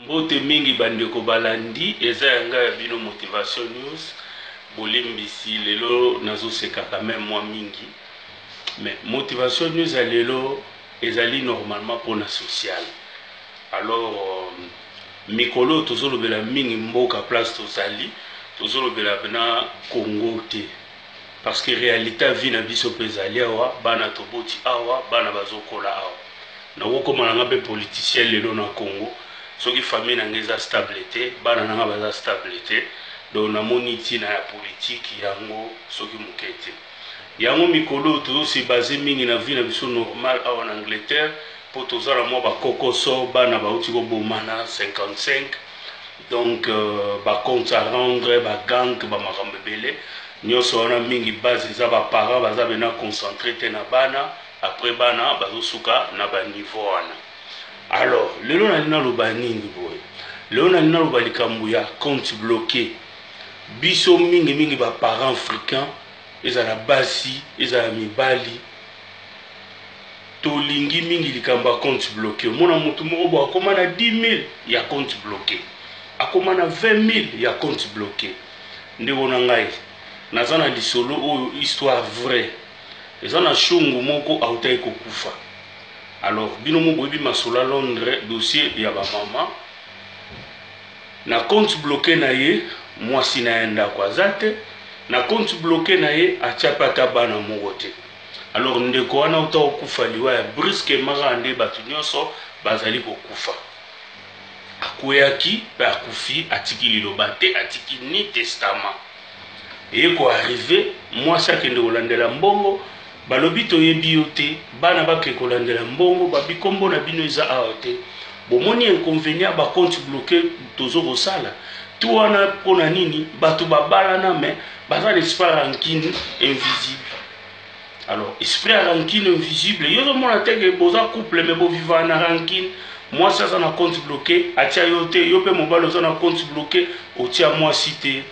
Mbote mingi ba ndeko balandi eza ya nga ya bino motivation news bolimbisi lelo nazo seka quand meme mwa mingi mais motivation news ya lelo ezali normalement pona social alors mikolo oyo tozolobela mingi mboka place tozali tozolobela na Congo te parce que realite ya vie na biso pe ezali awa bana toboti awa bana bazokola awa Nakokoma na nga pe politicien lelo na Congo soki famille na nga eza stable te, bana na nga baza stable te, donc namoni tina ya politique yango soki moke te. Yango mikolo oyo tozo se baser mingi na vie na biso normale awa na Angleterre po toza na mwa ba kokoso, bana bawuti kobomana 55, donc ba comptes à rendre, ba gang, ba makambo ebele, nionso wana mingi base eza ba parents baza pena concentrer te na bana. Après bana bazo suka na ba niveau wana. Alors lelo nalingi naloba nini boye? Lelo nalingi naloba likambo ya compte bloqué. Biso mingi mingi ba parents africains, ezala basi, ezala mibali, tolingi mingi likambo ya compte bloqué. Omona mutu moko boye akoma na 10.000 ya compte bloqué, akoma na 20.000 ya compte bloqué. Ndeko na ngai, naza na lisolo oyo histoire vraie. Eza na shungu moko awutaki kokufa alors bino moko boyebi masolo ya Londres dossier ya ba maman na compte bloque na ye mwasi na ye ndako aza te na compte bloque na ye atia pe ata bana moko te alors ndeko wana awuta kokufa liwa ya brusquement kaka nde bato nyonso bazali kokufa akweyaki pe akufi atiki liloba te atiki ni testament. Eye ko arriver mwasi akende kolandela mbongo balobi toyebi yo te bana bake kolandela mbongo babi kombo na bino eza awa te bomoni inconvenient ba compte bloque tozo kosala tout wana pona nini bato babalana mais baza na esprit ya rancune invisible alors esprit ya rancune invisible yo ozomona te ke boza couple mais bovivaka na rancune mwasi aza na compte bloque atia yo te yo mpe mobali oza na compte bloque otia mwasi te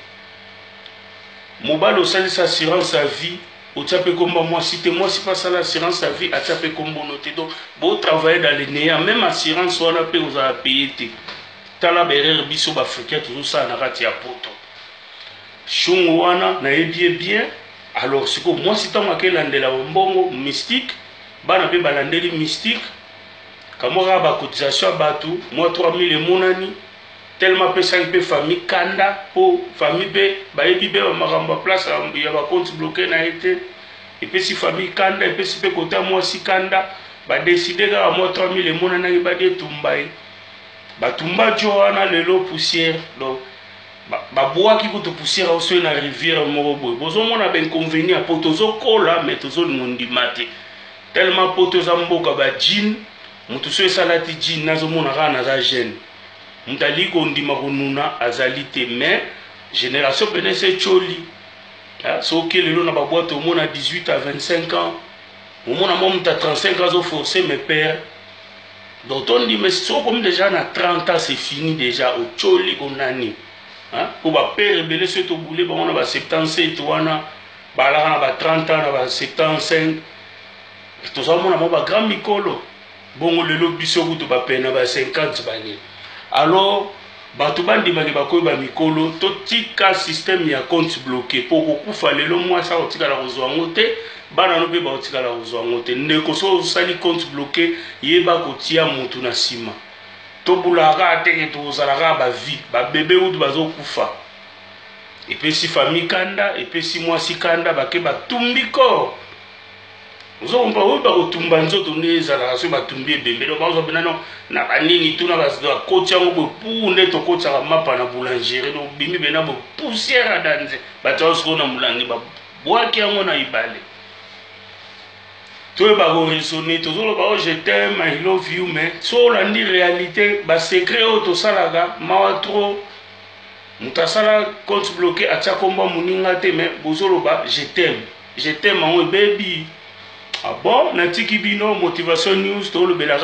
Mobali osalisa assurance ya vie otia pe kombo ya mwasi te, mwasi pe asala assurance ya vie atia pe kombo no te donc bo travailler dans le neant meme assurance wana pe ozala paye te. Tala ba erreur biso ba africain tozo sala na kati ya poto. Shungu wana nayebi ye bien alors sikoyo mwasi tango ake landela ba mbongo mystique bana pe balandeli mystique kamwa kaka ba cotisation ya batu mwa 3000 emonani Tellement apesaki pe famille kanda po famille pe bayebi pe ba makambo ya place ya ba compte bloque na ye te epesi famille kanda epesi pe kota mwasi kanda ba decide kaka mwa 3000 emonanaki badi etumba ye batumba jo wana lelo poussière donc babwaki kutu poussière oso na rivière moko boye bozomona ba inconvénient po tozokola mais tozolingo ndima te tellement poto eza mboka ba jean moto so esalati jean nazomona kaka naza jeune Moto alingi kondima konuna azali te mais generation pena esi etioli soki oke lelo na ba boite omona 18 à 25 ans omona mwa moto ya 35 ans azo forcer mais père donc tondima soki okomi deja na 30 ans c'est fini deja otioli onani po ba père ebele soki tobule bango na ba 77 wana balaka na ba 30 ans na ba 75 tozomona mwa ba grand mikolo Bongo lelo biso kutu ba pene na ba 50 ba nini? Alors bato bandima ke bakomi ba mikolo, totika système ya compte bloque po okokufa lelo mwasi akotikala kozwa yango te, bana no pe bakotikala kozwa yango te. Ndeko soki osali compte bloque yeba kotia mutu na sima. Tobulaka kaka te ke tokozala kaka ba vie, ba bebe kutu bazokufa. Epesi famille kanda, epesi mwasi kanda, bake batumbi corps. Ozo comprendre oyo bakotumba nzoto nde ezalaka soki batumbi ebembe donc bazwa mpena no na banini tuna bakoti yango boye puu nde tokotisaka mapa na boulangerie donc obimi mpena boye poussière ya danze bato yango sikoyo na molangi babwaki yango na ibale toyeba koraisonne tozoloba o oh, je t'aime I love you mais so olandi réalité basecret oyo tosalaka mawa trop moto asala compte bloqué atia kombo ya moninga te mais bozoloba je t'aime Je t'aime yango ebebi. Ah bon, natiki bino motivation news tolobelaka.